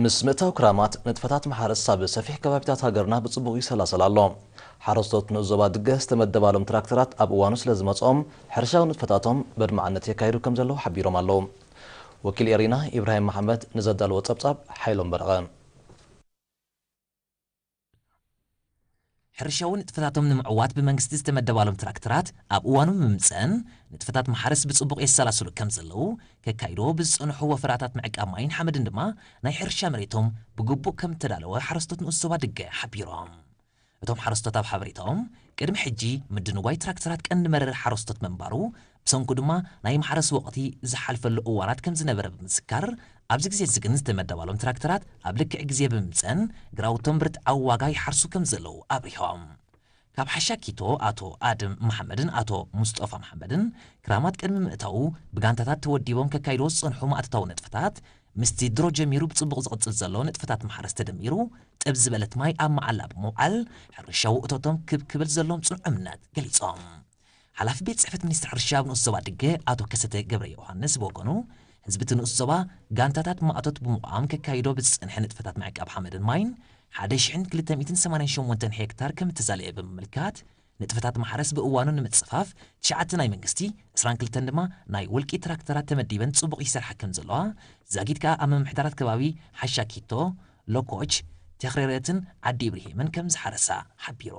ምስ ምእታው ክራማት፣ ንጥፈታት ማሕረስ ኣብ ሰፊሕ ከባቢታት ሃገርና ብጽቡቕ ይሰላሰል ኣሎ። ሓረስቶት ንኡስ ዞባ ድገ ዝተመደባሎም ትራክተራት ኣብ እዋኑ ስለ ዝመጽኦም፣ ሕርሻዊ ንጥፈታቶም በድማዕነት የካይዱ ከም ዘለዉ ሓቢሮም ኣለዉ። ወኪል ኤሪና ኢብራሂም መሓመድ ንዘዳለዎ ጸብጻብ ሓይሎም በረቐ። ሕርሻዊ ንጥፈታቶም ንምዕዋት ብመንግስቲ ዝተመደባሎም ትራክተራት ኣብ እዋኑ ብምምፀን፣ ንጥፈታት ማሕረስ ብፅቡቕ የሰላስሉ ከም ዘለዉ፣ ከካይድዎ ብዝፀንሑ ወፈራታት ምዕቃብ ማይን ሓመድን ድማ ናይ ሕርሻ መሬቶም ብግቡእ ከም እተዳለወ ሓረስቶት ንኡስ ዞባ ድገ ሓቢሮም። እቶም ሓረስቶት ኣብ ሓበሬታኦም፣ ቅድሚ ሕጂ ምድንዋይ ትራክተራት ቀንዲ መረር ሓረስቶት ምንባሩ፣ ብሰንኩ ድማ ናይ ማሕረስ ወቕቲ ዝሓልፈሉ እዋናት ከም ዝነበረ ብምዝካር፣ ኣብዚ ግዜ እዚ ግን ዝተመደባሎም ትራክተራት ኣብ ልክዕ ግዜ ብምምፀን፣ ግራውቶም ብርትዓዊ ዋጋ ይሓርሱ ከም ዘለዉ ኣብሪሆም። ካብ ሓሻኪቶ ኣቶ ኣድም መሓመድን ኣቶ ሙስጦፋ መሓመድን፣ ክራማት ቅድሚ ምእታዉ ብጋንታታት ተወዲቦም ከካይድዎ ዝጸንሑ ማእቶታዊ ንጥፈታት፣ ምስቲ ድሮ ጀሚሩ ብጽቡቕ ዝቕጽል ዘሎ ንጥፈታት ማሕረስ ተደሚሩ፣ ጥብ ዝበለት ማይ ኣብ መዓላ ብምውዓል፣ ሕርሻዊ እቶቶም ክብ ክብል ዘለዎም ጽኑዕ እምነት ገሊጾም። ሓላፊ ቤት ጽሕፈት ሚኒስትሪ ሕርሻ ኣብ ንኡስ ዞባ ድገ ኣቶ ከሰተ ገብረ ዮሃንስ ብወገኑ፣ ህዝቢ እቲ ንኡስ ዞባ ጋንታታት ማእቶት ብምቋም ከካይዶ ብዝጸንሐ ንጥፈታት ምዕቃብ ሓመድን ማይን፣ ሓደ ሽሕን ክልተ ሚእትን ሰማንያን ሸሞንተን ሄክታር ከም እተዛለየ ብምምልካት፣ ንጥፈታት ማሕረስ ብእዋኑ ንምጽፋፍ፣ ትሽዓተ ናይ መንግስቲ፣ ዕስራን ክልተን ድማ ናይ ውልቂ ትራክተራት ተመዲበን ጽቡቕ ይሰርሓ ከም ዘለዋ፣ ዛጊት ከኣ ኣብ ምምሕዳራት ከባቢ ሓሻኪቶ፣ ሎኮች፣ ተኽሬረትን ዓዲ ኢብርሂምን ከም ዝሓረሳ ሓቢሩ።